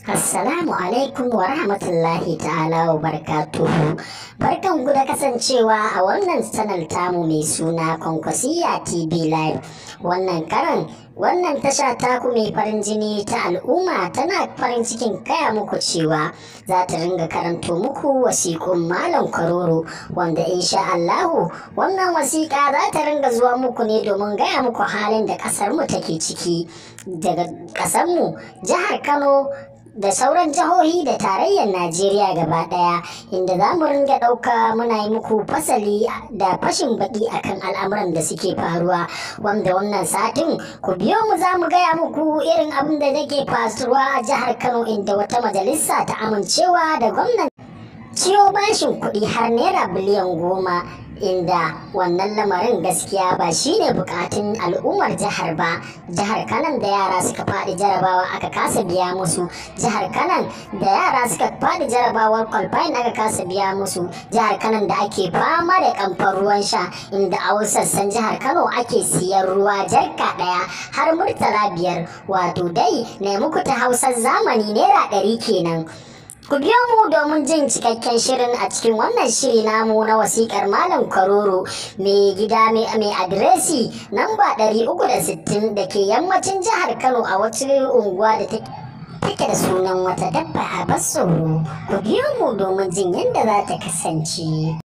Assalamu alaikum wa rahmatullahi ta'ala wa barakatuhu. Barkan ku da kasancewa a wannan channel tamu mai suna Kwankwasiyya TV Live. Wannan karan, wannan tasha taku mai farin jini ta al'umma tana farin cikin kaya muku cewa za ta ringa karanto muku wasiƙun Malam Kwaroro, wanda insha Allahu wannan wasiƙa za ta ringa zuwa muku ne domin gaya muku halin da ƙasarmu take ciki. Daga ƙasarmu, jihar Kano da sauran jihohi da tarayyar Najeriya gaba daya, inda za mu ringa ɗauka muna yi muku fasali da fashin baki akan al'amuran da suke faruwa, wanda wannan satin ku biyo mu za mu gaya muku irin abin da yake faruwa a jihar Kano, inda wata majalisa ta amincewa da gwamnan ciyo bashin kuɗi har naira biliyan 10, inda wannan lamarin gaskiya ba shine bukatun al'ummar jihar ba. Jihar Kanan da yara suka faɗi jarabawa aka kasa biya musu, jihar Kanan da yara suka faɗi jarabawar qualifying aka kasa biya musu, jihar Kanan da ake fama da kamfan ruwan sha, inda a wasu sassan jihar Kano ake siyan ruwa jarka ɗaya har murtala 5, wato dai ne muku ta Hausar zamani naira 100 kenan. Ku biyo mu domin jin cikakken shirin a cikin wannan shiri namu na wasiƙar Malam Kwaroro, mai gida mai adiresi namba 360 da ke yammacin jihar Kano, a wata unguwa da take da sunan wata dabba a tsoro. Ku biyo mu domin jin yadda za ta kasance.